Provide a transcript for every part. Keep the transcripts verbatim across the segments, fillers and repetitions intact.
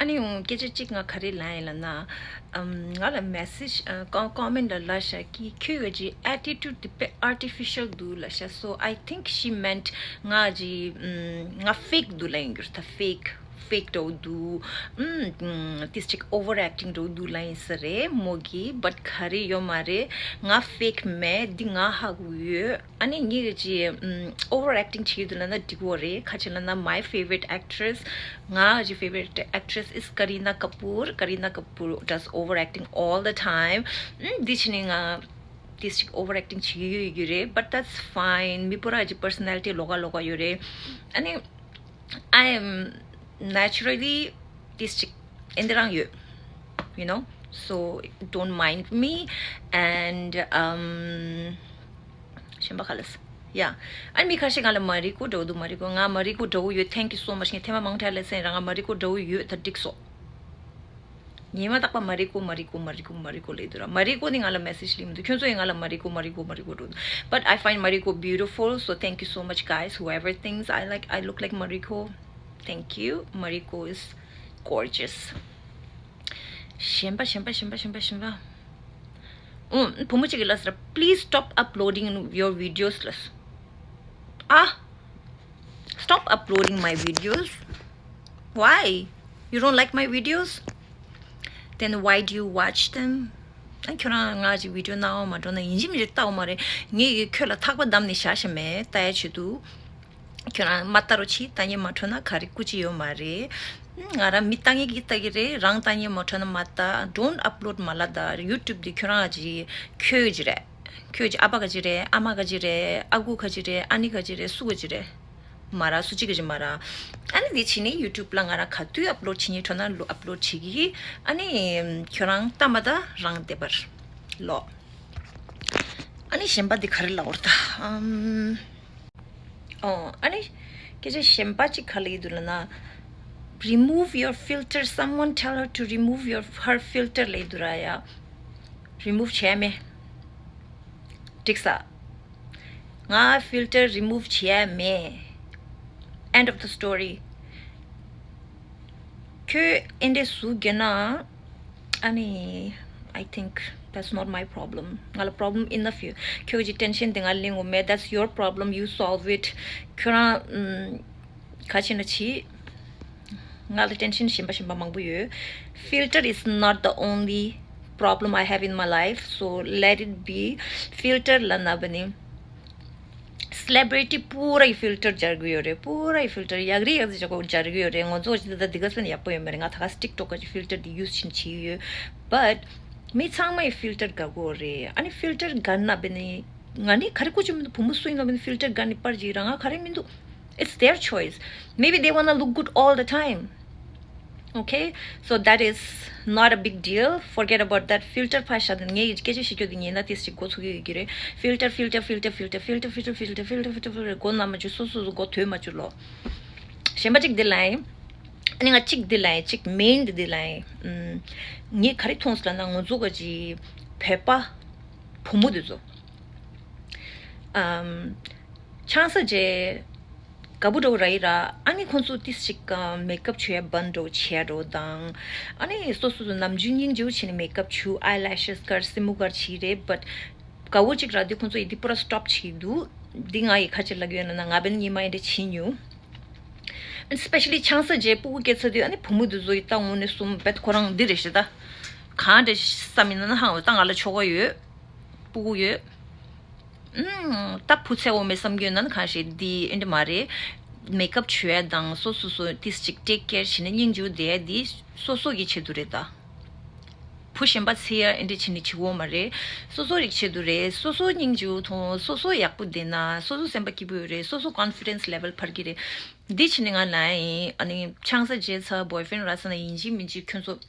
ཨ་ནི་སྐད་ཆ་གཅིག་ང་ག་རེ་ལབ་ཡིན་ལབ་ན། ཨམ། ང་ལ་message ཨ་ཀོ་comment ལ་ལབ་ཤག་གི་ཁྱོད་ཀྱི་attitude དེ་དཔེ་artificial འདུག་ལབ་ཤག so I think she meant ང་གི་ཨམ། ང་fake འདུག་ལབ་ཡིན་གྱུར་ད། fake fake འདྲ་བོ་འདུག་ཨམ། ཏིས་ཅིག་overacting འདྲ་བོ་འདུག་ལབ་ཡིན་ས་རེད་མོ་གི། but ག་རེ་ཡོད་མ་རེད། ང་fake མེད། འདི་ང་ཧ་གོ་ཡོད། ཨ་ནི་ངེད་ཀྱི་ཨམ། overacting བྱེད་ཀྱི་འདུག་ལབ་ན་འགྲིག་གི་རེད། ག་རེ་ལབ་ན་my favorite actress ང་གི་favorite actress is Kareena Kapoor. Kareena Kapoor does overacting all the time. ཨམ། འདི་བྱས་ནས་ང་ཏིས་ཅིག་overacting བྱེད་ཀྱི་ཡོད་ཀྱི་རེད། but that's fine. མི་པོ་ར་གི་personality ལོགས་ཀ་ལོགས་ཀ་ཡོད་རེད། ཨ་ནི། I am naturally ཏིས་ཅིག་ཨེ་འདི་རང་ཡོད། You know, so don't mind me. And um, གཞན་པ་ག་ལས། Yeah. ཨ་ནི་མི་ཁ་ཤས་ང་ལ་མ་རི་ཀོ་འདྲ་བོ་འདུག་མ་རི་ཀོ། ང་མ་རི་ཀོ་འདྲ་བོ་ཡོད། Thank you so much. ངས་ཐེངས་མ་མང་དྲགས་ལབ་ཟིན་ར། ང་མ་རི་ཀོ་འདྲ་བོ་ཡོད་ད་འགྲིག་སོང་། ཉི་མ་རྟག་པར་མ་རི་ཀོ་མ་རི་ཀོ་མ་རི་ཀོ་མ་རི་ཀོ་ལབ་འདུག་ར། མ་རི་ཀོ་ནི་ང་ལ་message ལབ་མི་འདུག་ཁྱོད་ཚོ་ཡིས་ང་ལ་མ་རི་ཀོ་མ་རི་ཀོ་མ་རི་ཀོ་འགྲོ་འདུག But I find Mariko beautiful, so thank you so much, guys. Whoever thinks I like, I look like Mariko, thank you. Mariko is gorgeous. གཞན་པ་གཞན་པ་གཞན་པ་གཞན་པ་གཞན་པ། ཨུ། བུ་མོ་གཅིག་གིས་ལབ་ཟེར། Please stop uploading your videos ལབ། ཨ། Stop uploading my videos. Why? You don't like my videos? Then why do you watch them? ཨ། ཁྱོད་རང་ང་གི་video སྣང་བ་མ་འགྲོ་ན་ཡིན་གཅིག་མིན་གཅིག་ལྟའོ་མ་རེད། ངས་ཁྱོད་ལ་ཐག་པ་བསྡམས་ནས་བཞག་བཞག་མེད། ལྟ་ཡ་ཆེད་དུ། ཁྱོད་རང་མ་ལྟ་རོགས་གྱིས། ལྟ་སྙིང་མ་འདོད་ན་ག་རེ་སྐུ་ཅི་ཡོད་མ་རེད། ང་རང་མི་ལྟ་མཁན་གྱིས་ལྟ་གི་རེད། རང་ལྟ་སྙིང་མ་འདོད་ན་མ་ལྟ། Don't upload མ་ལབ་ད། YouTube འདི་ཁྱོད་རང་གི་ཁྱོད་ཀྱི་རེད། ཁྱོད་ཀྱི་ཨ་ཕ་ག་ཅི་རེད། ཨ་མ་ག་ཅི་རེད། ཨ་ཁུ་ག་ཅི་རེད། ཨ་ནེ་ག་ཅི་རེད། སུ་ག་ཅི་རེད། མ་ར་སུ་གཅིག་ག་ཅི་མ་ར། ཨ་ནི་འདི་བྱས་ནས་YouTube ལ་ང་རང་ག་དུས་upload བྱེད་སྙིང་འདོད་ན་ལོ་upload བྱེད་ཀྱི། ཨ་ནི་ཁྱོད་རང་ལྟ་མ་ལྟ་རང་བདེ་བར་ལོ། ཨ་ནི་གཞན་པ་འདི་ག་རེ་ལབ་དགོས་རེད་ད། ཨམ། ཨོ། ཨ་ནི་སྐད་ཆ་གཞན་པ་གཅིག་ག་ལབ་ཀྱི་འདུག་ལབ་ན། Remove your filter. Someone tell her to remove your, her filter ལབ་ཀྱི་འདུག་ར་ཡ། Remove བྱས་མེད། འགྲིག་ས། ང་filter remove བྱས་མེད། End of the story. ཁྱོད་ཨེ་འདྲས་བཟོ་གི་ན། ཨ་ནི། I think that's not my problem. ང་ལ་problem enough ཡོད། ཁྱོད་ཀྱི་tension དེ་ང་ལ་ལེན་དགོས་མེད། That's your problem, you solve it. ཁྱོད་རང་ཨམ། ག་བྱེད་ན་བྱེད། ང་ལ་tension གཞན་པ་གཞན་པ་མང་པོ་ཡོད། Filter is not the only problem I have in my life, so let it be. Filter ལབ་ན་བ་ནི། Celebrity པུ་ར་ཡི་filter སྦྱར་གི་ཡོད་རེད། པུ་ར་ཡི་filter ཡག་རི་ཡག་རི་བྱ་གོ་སྦྱར་གི་ཡོད་རེད། ང་ཚོ་ཅི་ད་འདི་ག་སོན་ཡག་པོ་ཡོད་མ་རེད། ང་ད་ག་TikTok གི་filter འདི་use བྱེད་བྱེད་ཡོད། But མི་ཚང་མ་ཡི་filter དགའ་གོ་རེད། ཨ་ནི་filter དགའ་ན་བ་ནི། ང་ནི་ག་རེ་སྐུ་ཅི་མི་འདུག་བུ་མོ་སུ་ཡིན་ན་བ་ནི་filter དགའ་ནི་པར་ཅིག་ར། ང་ག་རེ་མི་འདུག It's their choice. Maybe they wanna look good all the time. Okay, so that is not a big deal. Forget about that. Filter ཕར་བཞག་དེ། ངས་སྐད་ཆ་བཤད་རྒྱུ་དེ་ཉན་ན་ཏིས་ཅིག་མགོ་ཚོས་ཀྱི་ཡོད་ཀྱི་རེད། Filter, filter, filter, filter, filter, filter, filter, filter, མགོ་ན་མ་བཅུག་སོ་སོ་སོ་མགོ་ཐོས་མ་བཅུག་ལོ། གཞན་པ་གཅིག་འདི་ལ་ཡིན། ཨ་ནི་ང་གཅིག་འདི་ལ་ཡིན། གཅིག་main འདི་འདི་ལ་ཡིན། ངས་ག་རེ་མཐོང་སོང་ལབ་ན། ང་ཚོ་ག་ཅི་བོད་པ་བུ་མོ་འདི་ཚོ། ཨམ། ཆང་ས་རྗེས། དགའ་པོ་འདྲ་བོ་ར་ཡི་ར། ཨ་ནི་ཁོང་ཚོ་ཏིས་ཅིག་ཨ། makeup བྱས་བན་འདྲ་བོ་བྱས་འདྲ་བོ་དང་། ཨ་ནི་སོ་སོ་སོ་ནམ་རྒྱུན་སྙིང་རྗེ་བོ་བྱས་ནས་makeup བྱུག eyelashes དཀར་སེན་མོ་དཀར་བྱས་རེད། But དགའ་བོ་གཅིག་ར་དེ་ཁོང་ཚོ་ཡི་དེ་པུ་ར་stop བྱས་འདུག་འདི་ང་ཡི་ཁ་ཆེ་ལབ་ཡོད་ན་ན། ང་བན་ཉི་མ་ཡི་འདྲ་བྱས་མྱོང་། And especially ཆང་ས་རྗེས་སྤུ་གུ་སྐྱེས་ཚར་དུས། ཨ་ནི་བུ་མོ་དེ་ཚོ་ཡི་ལྟ་འོང་ནས་གསུམ་བེད་ཁོ་རང་འདི་རེད་ཤི་ད། གང་འདྲ་བསམ་ཡིན་ན་ན་ཧང་བ་ད་ང་ལ་ཆོ་ག་ཡོད། སྤུ་གུ་ཡོད། ཨུམ། ད་བུ་ཚ་བོ་མེད་བསམ་གྱི་ཡོད་ན་ནི་གང་ཞིག་འདི་ཨེ་འདྲ་མ་རེད། makeup བྱུག་ཡ་དང་སོ་སོ་སོ་ཏིས་ཅིག་take care བྱས་ནས་སྙིང་རྗེ་བོ་བསྡད་ཡ་འདི་སོ་སོ་གི་ཆེད་དུ་རེད་ད། བུ་གཞན་པ་འཚོལ་ཡ་ཨེ་འདྲ་བྱས་ནས་བྱེད་དགོས་མ་རེད། སོ་སོ་རིག་ཆེད་དུ་རེད། སོ་སོ་སྙིང་རྗེ་བོ་མཐོང་། སོ་སོ་ཡག་པོ་བསྡད་ན། སོ་སོ་སེམས་པ་སྐྱིད་པོ་ཡོད་རེད། སོ་སོ་confidence level འཕར་གྱི་རེད། འདི་བྱས་ནས་ང་ལ་ཡིན། ཨ་ནི་ཆང་ས་རྗེས་ཚར་boyfriend རག་ས་ན་ཡིན་གཅིག་མིན་གཅིག་ཁྱོད་ཚོ།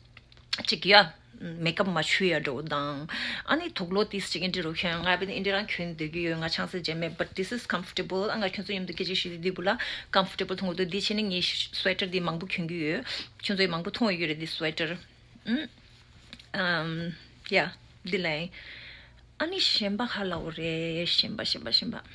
གཅིག་ཡ། makeup མ་བྱུག་ཡ་འདྲ་བོ་དང་། ཨ་ནི་དུག་ལོག་ཏིས་ཅིག་ཨེ་འདྲ་རུ་ཁྱོད། ང་བས་ཨེ་འདྲ་རང་གྱོན་སྡོད་ཀྱི་ཡོད། ང་ཆང་ས་རྗེས་མེད། But this is comfortable. ཨ། ང་ཁྱོད་ཚོ་མཉམ་དུ་སྐད་ཆ་བཤད་དུས་འདི་བུ་ལ་comfortable མཐོང་གི་འདུག་འདི་བྱས་ནས་ངས་sweater འདི་མང་པོ་གྱོན་གྱི་ཡོད། ཁྱོད་ཚོ་ཡི་མང་པོ་མཐོང་ཡོད་ཀྱི་རེད་འདི་sweater། ཨུམ། ཨམ། ཡ། འདི་ལ་ཡིན། ཨ་ནི་གཞན་པ་ག་ལབ་དགོས་རེད། གཞན་པ་གཞན་པ་གཞན་པ།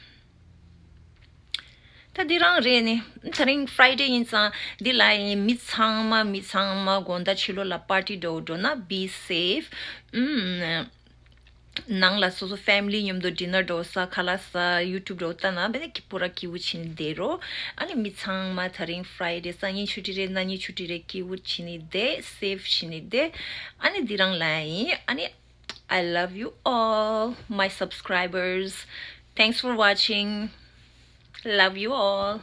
ད་འདི་རང་རེད་ནི། ད་རིང་Friday་ཡིན་ཙང་འདི་ལ་ཡིན། མི་ཚང་མ་མི་ཚང་མ་དགོང་དག་ཕྱི་ལོགས་ལ་party་འགྲོ་འགྲོ་ན་be safe། ཨུམ། ནང་ལ་སོ་སོ་family་མཉམ་དུ་dinner་འགྲོ་ས་ཁ་ལག་ཟ་YouTube་འགྲོ་ལྟ་ན་བས་ནི་ཀི་པུ་ར་ཀི་བུ་ཆི་ནི་བསྡད་རོ། ཨ་ནི་མི་ཚང་མ་ད་རིང་Friday་སང་ཉིན་ཆུ་ཊི་རེད། གནངས་ཉིན་ཆུ་ཊི་རེད། ཀི་བུ་ཆི་ནི་བསྡད། safe་ཆི་ནི་བསྡད། ཨ་ནི་འདི་རང་ལ་ཡིན། ཨ་ནི། I love you all, my subscribers. Thanks for watching. Love you all.